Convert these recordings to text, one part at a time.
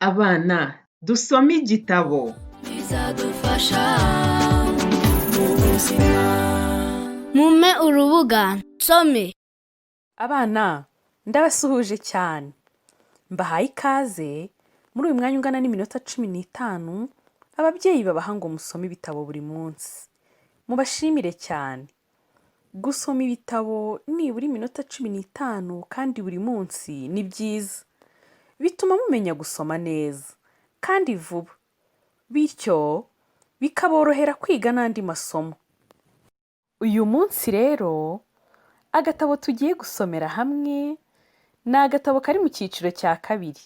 Abana dusome igitabo. Bizadufasha mu buzima. Mumpe urubuga nsome. Abana, ndabasuhuje cyane, mbahaye ikaze muri uyu mwanya ungana n'iminota 15 ababyeyi babaha ngo musome ibitabo buri munsi. Mubashimire cyane. Gusoma ibitabo nibura iminota 15 kandi buri munsi ni byiza, bituma mumenya gusoma neza kandi vuba, bityo bikaborohera kwiga n'andi masomo. Uyu munsi rero agatabo tugiye gusomera hamwe ni agatabo kari mu cyiciro cya kabiri,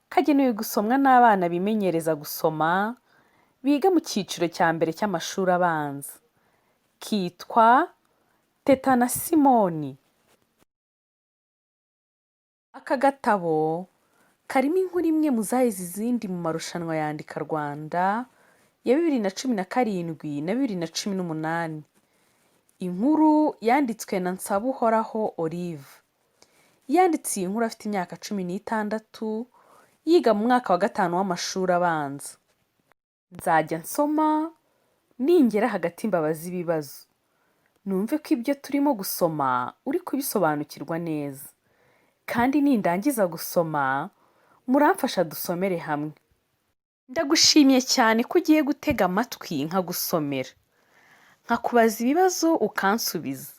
kagenewe gusomwa n'abana bimenyereza gusoma biga mu cyiciro cya mbere cy'amashuri abanza. Kitwa Teta na Simoni. Aka gatabo karimo inkuru imwe mu zahize izindi mu marushanwa ya Andika Rwanda ya 2017 na 2018. Inkuru yanditswe na Nsabuhoraho Olive. Yanditse iyi nkuru afite imyaka 16, yiga mu mwaka wa gatanu w'amashuri abanza. Nzajya nsoma, ningera hagati mbabaze ibibazo, numve ko ibyo turimo gusoma uri kubisobanukirwa neza. Kandi nindangiza gusoma, muramfasha dusomere hamwe. Ndagushimiye cyane ko ugiye gutega amatwi nkagusomera, nkakubaza ibibazo ukansubiza,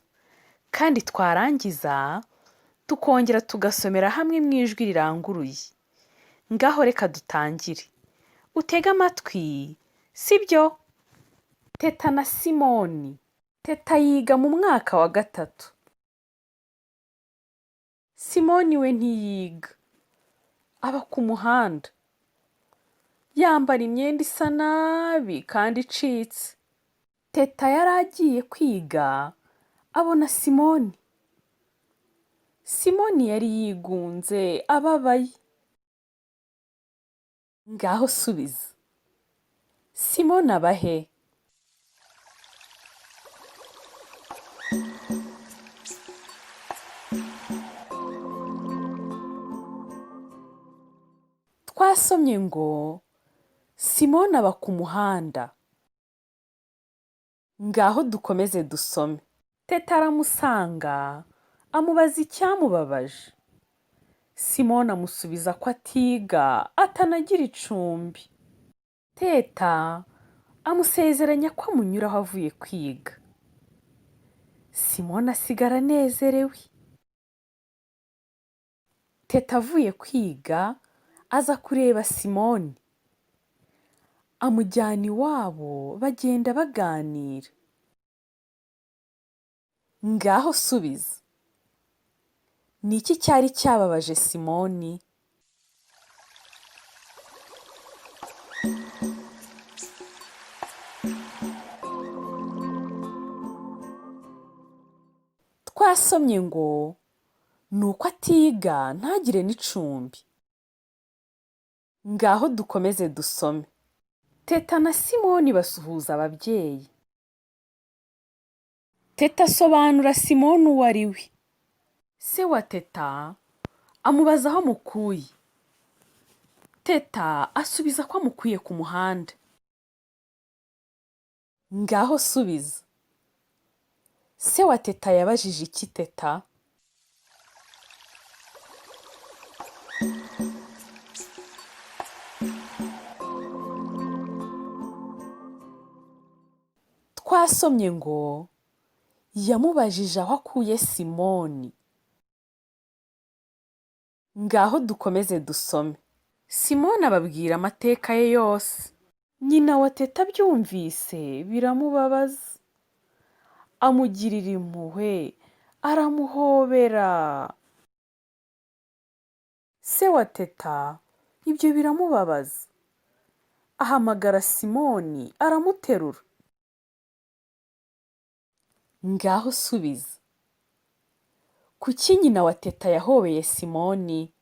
kandi twarangiza tukongera tugasomera hamwe mu ijwi riranguruye. Ngaho reka dutangire. Utege amatwi, sibyo? Teta na Simoni. Teta yiga mu mwaka wa gatatu. Simoni we ntiyiga. Aba ku muhanda. Yambara imyenda isa nabi kandi icitse. Teta yari agiye kwiga abona Simoni. Simoni yari yigunze ababaye. Ngaho subiza. Simoni aba he? Twasomye ngo Simoni aba ku muhanda. Ngaho dukomeze dusome. Teta aramusanga amubaza icyamubabaje. Simoni amusubiza ko atiga atanagira icumbi. Teta amusezeranya ko amunyuraho avuye kwiga. Simoni asigara anezerewe. Teta avuye kwiga aza kureba Simoni. Amujyana iwabo bagenda baganira. Ngaho subiza. Ni iki cyari cyababaje Simoni? Twasomye ngo ni uko atiga ntagire n'icumbi. Ngaho dukomeze dusome. Teta na Simoni basuhuza ababyeyi. Teta asobanura Simoni uwo ari we. Se wa Teta amubaza aho amukuye. Teta asubiza ko amukuye ku muhanda. Ngaho subiza. Se wa Teta yabajije iki Teta? Twasomye ngo yamubajije aho akuye Simoni. Ngaho dukomeze dusome. Simoni ababwira amateka ye yose. Nyina wa Teta abyumvise biramubabaza. Amugirira impuhwe aramuhobera. Se wa Teta ibyo biramubabaza. Ahamagara Simoni aramuterura. Ngaho subiza. Kuki nyina wa Teta yahobeye Simoni?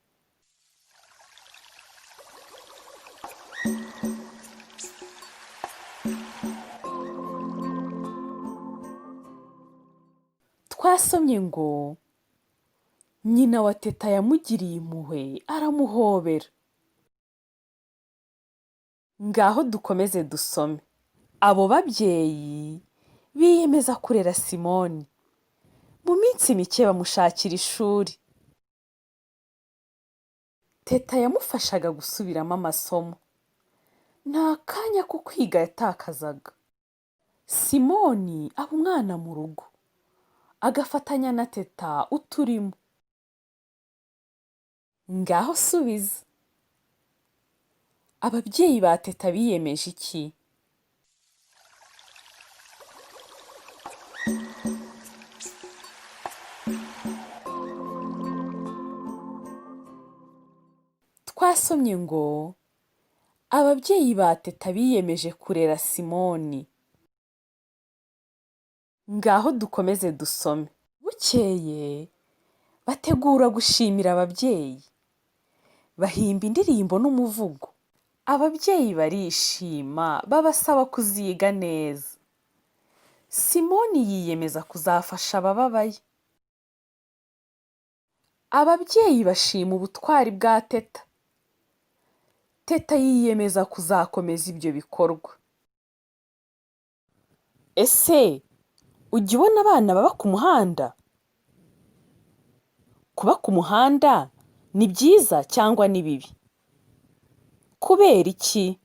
Twasomye ngo nyina wa Teta yamugiriye impuhwe aramuhobera. Ngaho dukomeze dusome. Abo babyeyi biyemeza kurera Simoni. Mu minsi mike bamushakira ishuri. Teta yamufashaga gusubiramo amasomo. Nta kanya ko kwiga yatakazaga. Simoni aba umwana mu rugo, agafatanya na Teta uturimo. Ngaho subiza. Ababyeyi ba Teta biyemeje iki? Twasomye ngo ababyeyi ba Teta biyemeje kurera Simoni. Ngaho dukomeze dusome. Bukeye bategura gushimira ababyeyi. Bahimba indirimbo n'umuvugo. Ababyeyi barishima babasaba kuziga neza. Simoni yiyemeza kuzafasha abababaye. Ababyeyi bashima ubutwari bwa Teta. Teta yiyemeza kuzakomeza ibyo bikorwa. Ese ujya ubona abana baba ku muhanda? Kuba ku muhanda ni byiza cyangwa ni bibi? Kubera iki?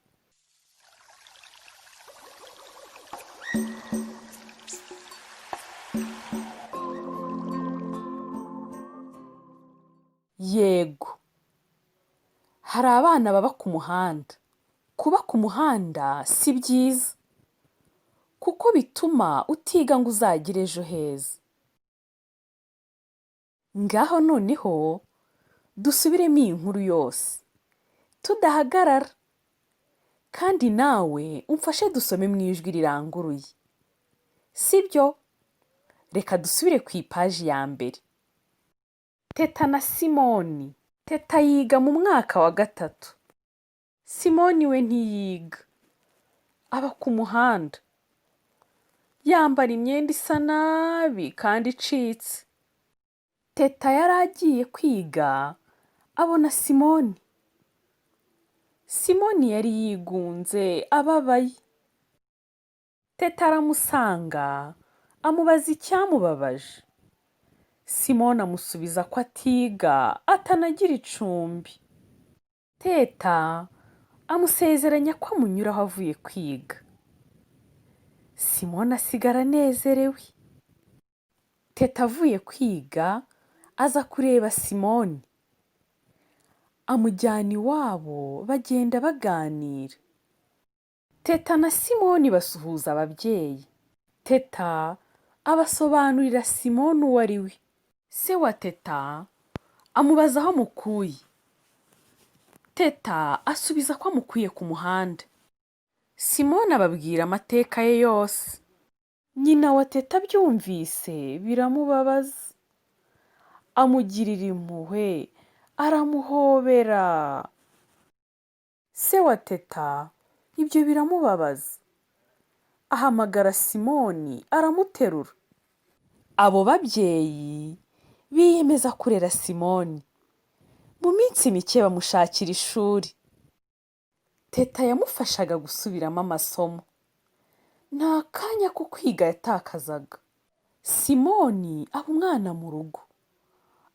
Yego, hari abana baba ku muhanda. Kuba ku muhanda si byiza kuko bituma utiga ngo uzagire ejo heza. Ngaho noneho dusubiremo iyi nkuru yose tudahagarara, kandi nawe umfashe dusome mu ijwi riranguruye, sibyo? Reka dusubire ku ipaji ya mbere. Teta na Simoni. Teta yiga mu mwaka wa gatatu. Simoni we ntiyiga, aba ku muhanda. Yambara imyenda isa nabi kandi icitse. Teta yari agiye kwiga abona Simoni. Simoni yari yigunze ababaye. Teta aramusanga amubaza icyamubabaje. Simoni amusubiza ko atiga atanagira icumbi. Teta amusezeranya ko amunyuraho avuye kwiga. Simoni asigara anezerewe. Teta avuye kwiga aza kureba Simoni. Amujyana iwabo bagenda baganira. Teta na Simoni basuhuza ababyeyi. Teta abasobanurira Simoni uwo ari we. Se wa Teta amubaza aho amukuye. Teta asubiza ko amukuye ku muhanda. Simoni ababwira amateka ye yose. Nyina wa Teta abyumvise biramubabaza. Amugirira impuhwe aramuhobera. Se wa Teta ibyo biramubabaza. Ahamagara Simoni aramuterura. Abo babyeyi biyemeza kurera Simoni. Mu minsi mike bamushakira ishuri. Teta yamufashaga gusubiramo amasomo. Nta kanya ko kwiga yatakazaga. Simoni aba umwana mu rugo,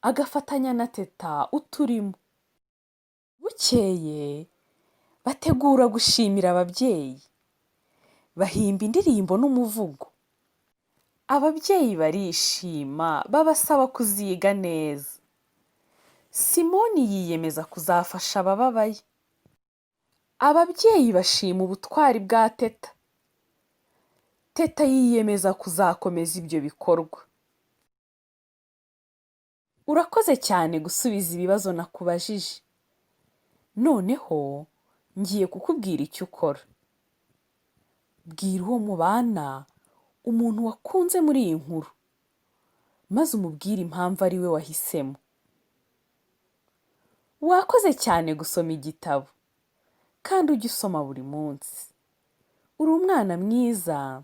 agafatanya na Teta uturimo. Bukeye bategura gushimira ababyeyi. Bahimba indirimbo n'umuvugo. Ababyeyi barishima babasaba kuziga neza. Simoni yiyemeza kuzafasha abababaye. Ababyeyi bashima ubutwari bwa Teta. Teta yiyemeza kuzakomeza ibyo bikorwa. Urakoze cyane gusubiza ibibazo nakubajije. Noneho ngiye kukubwira icyo ukora. Bwira uwo mubana umuntu wakunze muri iyi nkuru, maze umubwire impamvu ari we wahisemo. Wakoze cyane gusoma igitabo kandi ujye usoma buri munsi. Uri umwana mwiza.